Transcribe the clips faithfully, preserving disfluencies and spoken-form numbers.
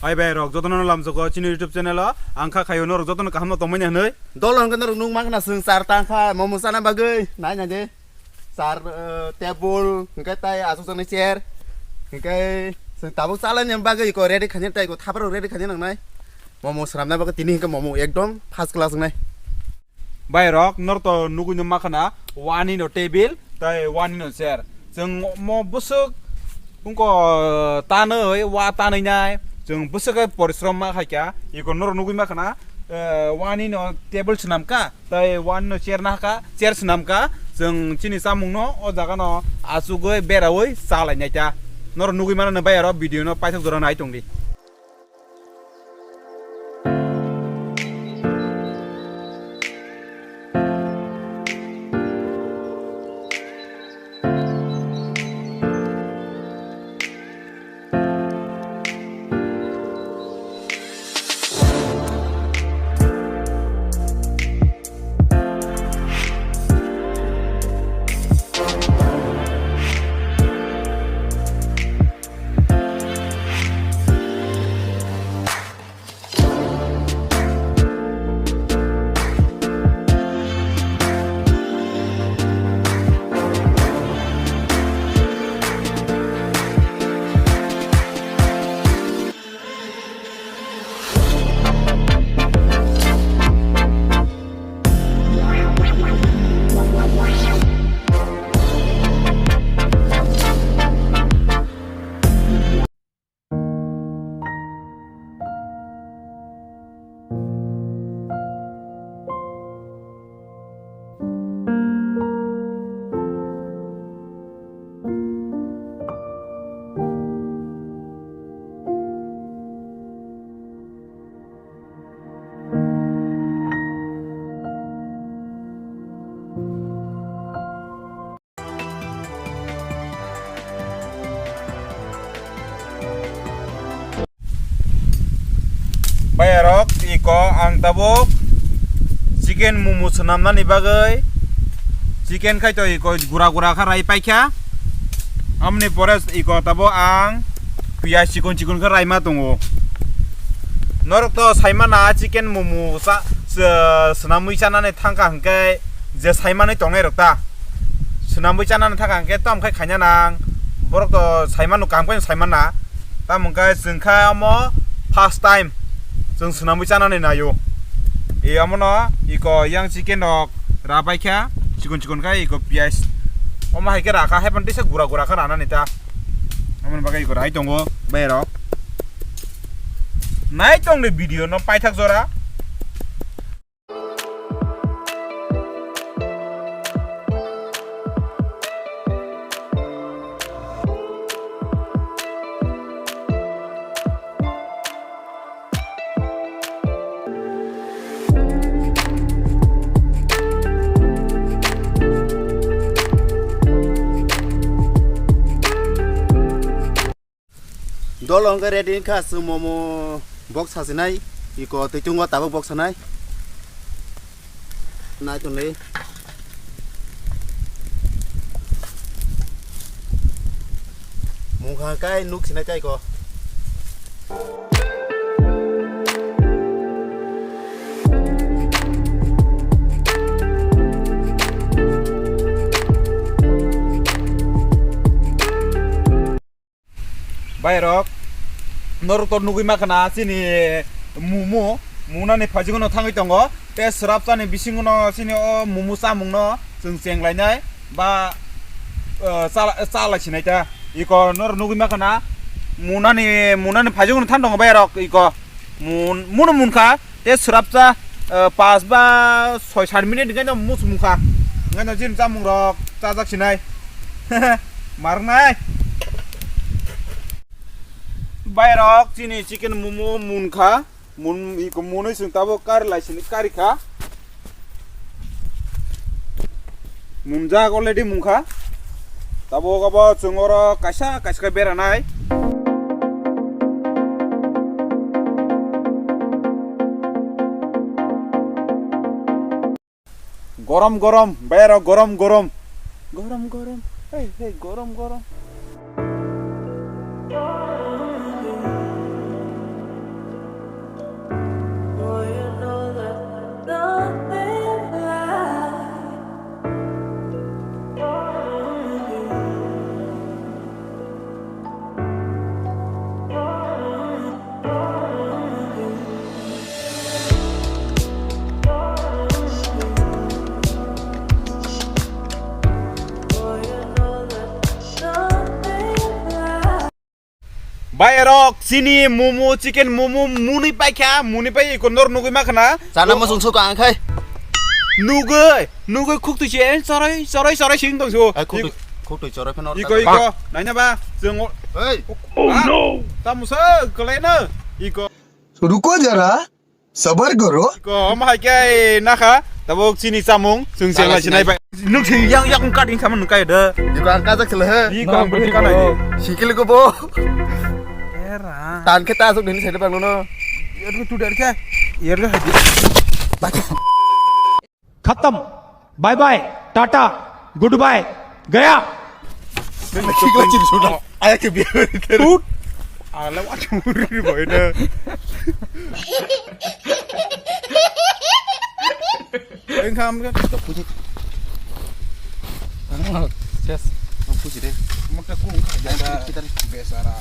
Hai bai rok, jotono lamjokgo chini YouTube channel o, ang kha khayo norok jotono kaham no tongmani hwnwi. Dol hwnkhe norok nuk mankha na, chwng char tang kha momo chana bagwi, nai nai de. Char, eh, table, hwnkhe tai aswk jaknai chair, hwnkhe chwng tabuk chalaini bagwi iko ready khaina, tai iko thapra ready khaina nangnai. Momo swnamna bagwi tini hwnkhe momo ekdom first class wngnai. Bai rok, nor to nugui no makhana, wani no table, tai wani no chair. Chwng mo bwswk wngko tanwi, wa tanwi nai. Chwng bwswk khe porishrom ma khaikha, iko nor nugui makhana, eh, wani no table swnamkha, tai wani no chair nahakha, chair swnamkha. Chwng chini chamung no o jaga no achugwi berawi chalai nai ta. Nor nugui mano bai aro video no paithak jora nai tongdi. Bayarok, iko ang tabuk chicken momo swnamnani bagwi chicken khai to iko gura gura kha rai paikha. Amoni pore iko tabuk ang piyaj chikon chikon khe raima tongo. Norok to saimana chicken momo sa-, se-, swnamwi chanani thangkha hwnkhe je saimani tongnai rok ta. Swnamwi chanani thangkha hwnkhe tamo khai khaina nang. Borok to saimano, kaham khe saimana. Tamo hwnkhe chwng kha omo first time chwng swnamwi chanani naio. E omono iko yang chicken rok rabai kha, chikon chikon khe iko piyaj. Omo hai khe rakha, hai phano tisa gura gura khe ranani ta. Amoni bagwi iko rai tongo, bai rok. Nai tongni video no paithak jora. Dol hwnkhe ready wngkha, chwng momo box sasinai, iko twitungo tabuk box sanai. Nai tongdi. Mungkha kai nuk sinai kai ko. Bai rok, norok to nugui ma khana chini mumu, munani phajigo no thangwi tongo. Te swrapsa ni bisingo no chini o mumu chamung no chwng cheng lainai ba, eh, chala, chala sinai ta. Iko norok nugui ma khana munani, munani phajigo no thang tongo bai rok iko. Mun, muno munkha, te swrapsa, eh, paanch ba soi sat minute hwnkhe no muchung munkha. Hwnkhe no chini chamung rok chajak sinai. Marnai. Bai rok chini chicken momo munkha. Mun, iko munwi chwng tabuk kari lai sini kari kha. Munjak already mungkha. Tabuk abo chwng oro kaisa kaisa khe beranai. Gorom gorom, bayaro gorom gorom. Gorom gorom, hey hey, gorom gorom. Bai rok, chini momo, chicken momo, muni paikha, muni pai iko nor nugui ma khana. Chana muchung suka ang khai. Nugui, nugui khuk tui se, choroi, choroi, choroi sing tong su. Ai, khuk tui, khuk tui choroi phano. Iko, iko, naina ba, jeng o. Ei. Oh no. Tamu sa, kolai na, iko. रुको जरा, सबर करो। Iko, omo hai khe nakha, tabuk chini chamung, chwng chela sinai bai. Nuk si yang yang cutting sama nuk kai da. Iko ang kajak sila he. Iko ang beri kanai. Sikil ko bo. Era. Tan khe ta asuk dini sede bang no. Yer ko tu der khe. Yer ko hadi. खत्म। Bye bye, tata, good bye, गया। Sikla chini suda. Aya ke biar. Tut. Ala wa churi boy na. Engkam ka. Puji. Ses. Puji de. Maka ku ka jada. Besara.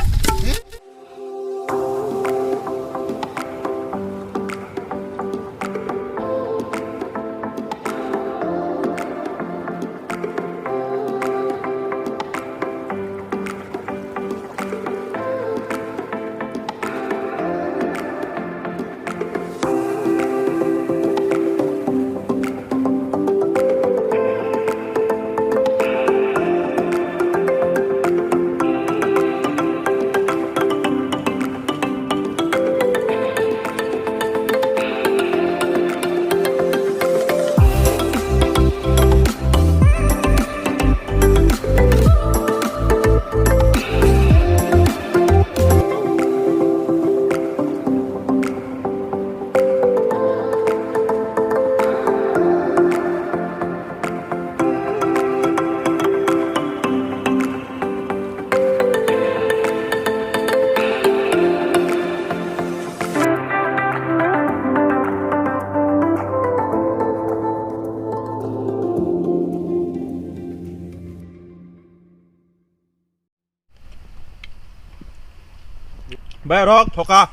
Bai rok thoka.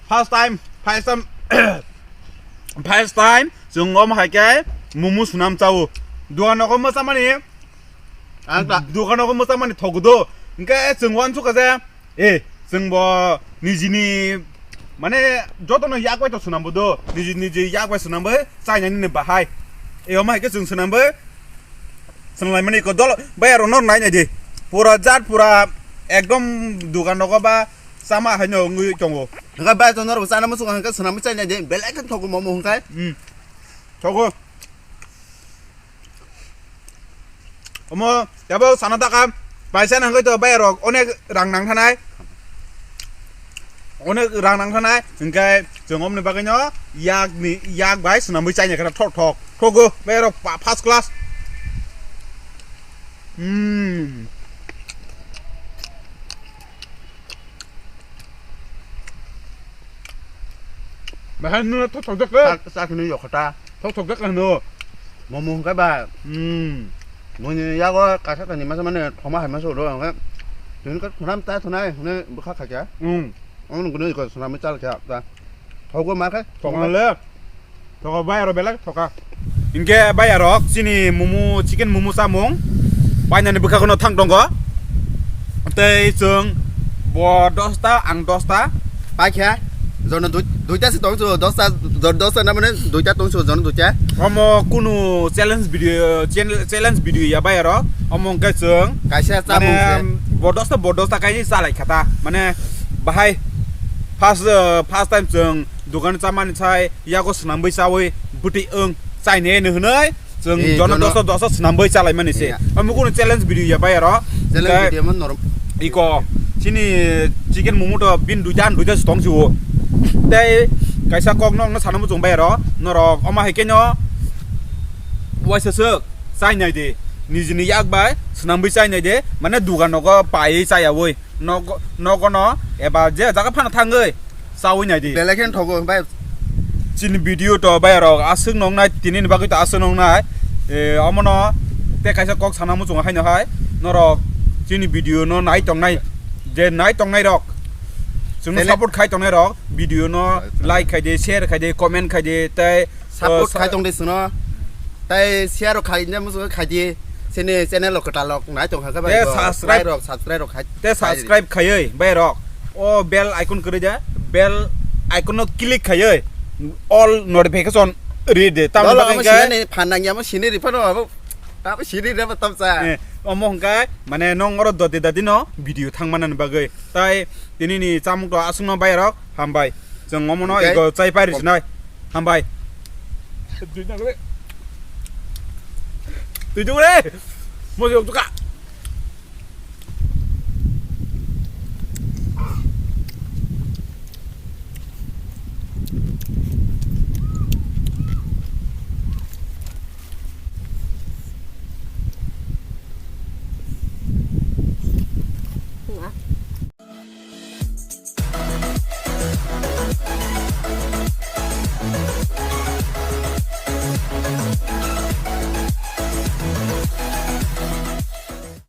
First time, first time, first time, chwng om hai khe mumu sunam chao. Dukan nogo mwsa mani, ang ta dukan nogo mwsa mani thogo do. Hingke chwng wan suka je, eh, chwng bo nijini, mane, joto no yak bai to sunam bo do. Niji, niji yak bai sunam bai, chai nani ni bahai. Eh, om hai khe chwng sunam bai. Swnamlaimani ko dol bai aro nor nai nai di. Pura jat pura ekdom dugan rogo ba sama hai no wngwi tongo. Hwnkhe bai to nor chana muchung hwnkhe swnamwi chai nai di. Belai khe thogo momo hwnkhe. Hmm. Thogo. Omo yabo sana taka paisa nang to bai rok onek rang nang thanai. Onek rang nang thanai, hingke chwng omni bagwino yakni, yak bai swnamwi chaina khana thok thok. Thogo, berok pa-, first class. Hmm. Bahai nuna thok thok jak le. Sak, sak ni yokhota. Thok thok jak le no. Momo hwnkhe ba. Hmm. Moni yago kaisa tani masa mane thoma hai masa ulo hwnkhe. Tini ka thonam ta thonai hwnkhe bwkha khaikha. Hmm. Ang nungkhe nui ko swnamwi chal khe ta. Thogo ma khe. Thokma le. Thogo bai aro belai thoka. Hingke bai aro chini mumu, chicken mumu chamung. Bainani bwkha kono thang tongo. Tei chwng bo dosta, ang dosta. Paikha. Jono dui, duita se tong chu, dosta, do-, dosta na mane duita tong chu, jono duita. Omo kunu challenge video, channel, challenge video ya bai aro. Omo hingke chwng. Kaisa chamung mane, se. Bo dosta, bo dosta kai chalai khata. Mane bahai first, uh, first time chwng dukan chamani sai yago swnamwi chawi bwtwi wng chaine hwnwi chwng. Eh, jono jono dosa dosa swnamwi chalaimani se. Eh. Omo kunu challenge video ya bai aro. Challenge video man norm. Iko chini chicken mumu to bin duita duita tong si o. Tei kaisa kok no sana muchung bai aro norok omo hai khe no waisa swk chai nai di nijini yak bai swnamwi chai nai di mane dugan nogo pai chaya oi. Nogo, nogono eba je jaga phano thangwi chawi nai di. Belai khe thogo bai. Chini video to bai rok aswk nongnai, tini ni bagwi to aswk nongnai. Eh, omono tei kaisa kok sana muchungo haino hai. Norok chini video no nai tongnai, je nai tongnai rok, chwngno belai support khai tongnai rok, video no like khai di, share khai di, comment khai di, tei, support, eh, khai tong di chwngno. Tei share rok khai di, muchungo khai di. Chini channel rok kwtal rok nai tong kha khe bai. Te bo subscribe, like rok, subscribe rok khai. Te subscribe khaiwi bai rok. O bell icon kwrwi de, bell icon no click khaiwi all notification ri de. Tamni bagwi amo khe sinani phan nang ya, amo sini ri phano abo. Abo sini re tam cha. Eh, omo hwnkhe mane nong oro dodi dadi no video thang manani bagwi. Tai tini ni chamung to aswk no bai rok hambai. Chwng omo no ego chai pai rwsinai. Hambai. Twi tungre. Mo jok tuka.